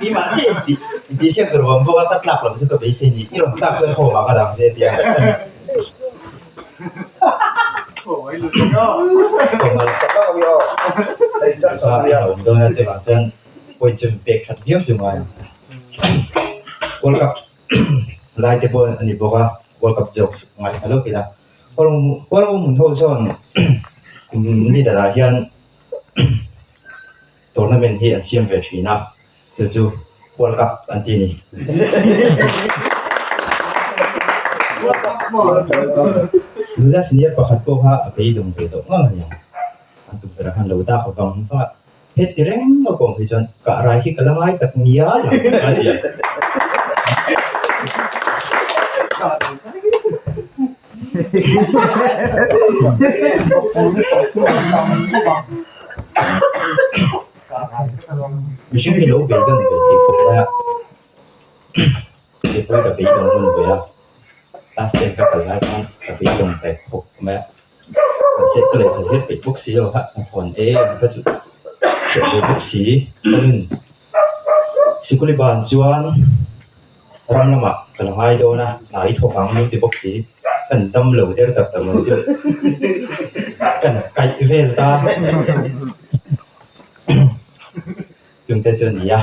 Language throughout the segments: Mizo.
Keimah chiah intih intihsiak tur vang bawk a ka tlak lam chu ka beisei ni, i rawn tlak chuan home ah ka dang che a ti a. Awm dawn a chuvang chuan point chu pek that viau chu ngai ang. World Cup lai te pawh a ni bawk a, World Cup jokes ngaithla lawk ila. Hualngo hmun ho chuan kum ni darah hian tournament hi an siam ve thin a, chu chu World Cup an ti a ni. Nula senior pakhat pawh kha a beidawng ve tawh ngang a ni ang. An tukverh ah khan lo dak vang vang a, heti reng a kawm hi chuan kah rai hi ka la ngai tak ngial ang a ti a. Mihring hi lo beidawn ve thei khawp lai a, kei pawh hi ka beidawng ngun ve a, class ten ka kal lai khan ka beidawng ve khawp mai a, mahse ka lehkha zir peih bawk si lo kha hnathawh an em kha chu hreh ve bawk si ka nun sikul i ban chuan ram lamah ka la ngai dawn a, hna i thawk ang min ti bawk si. Kan dam lo der tak tak mai chu kan kaih vel ta chung te chu a ni a.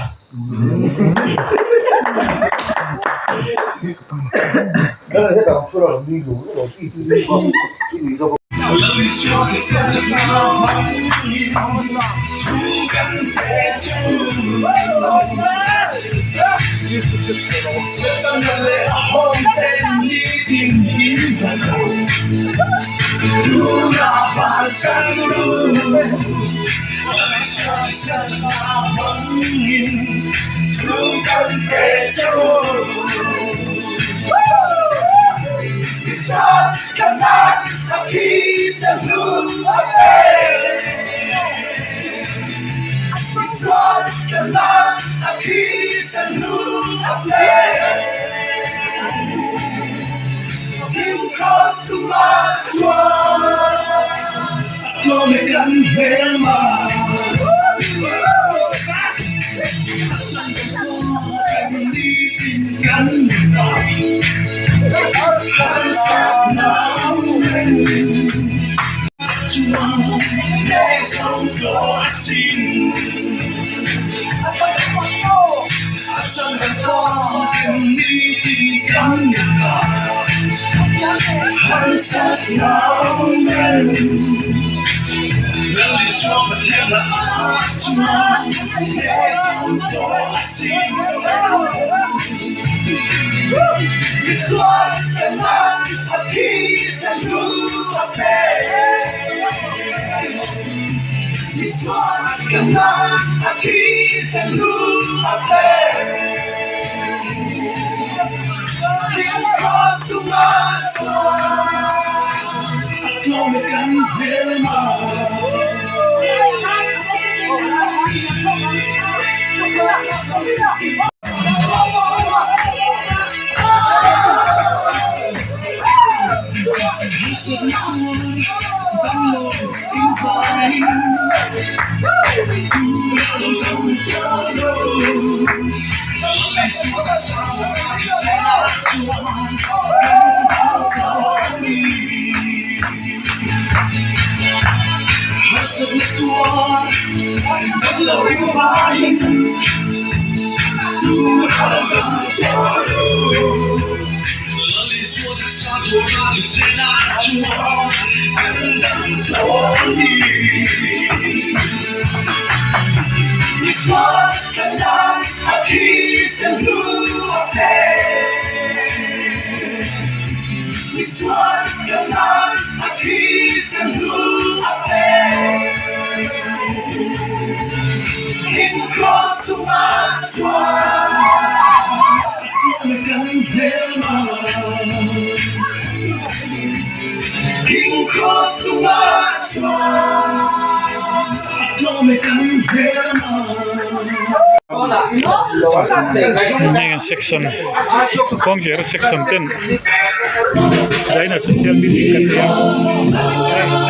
Heng section kawngzir section ten China social meeting kan nei a heng.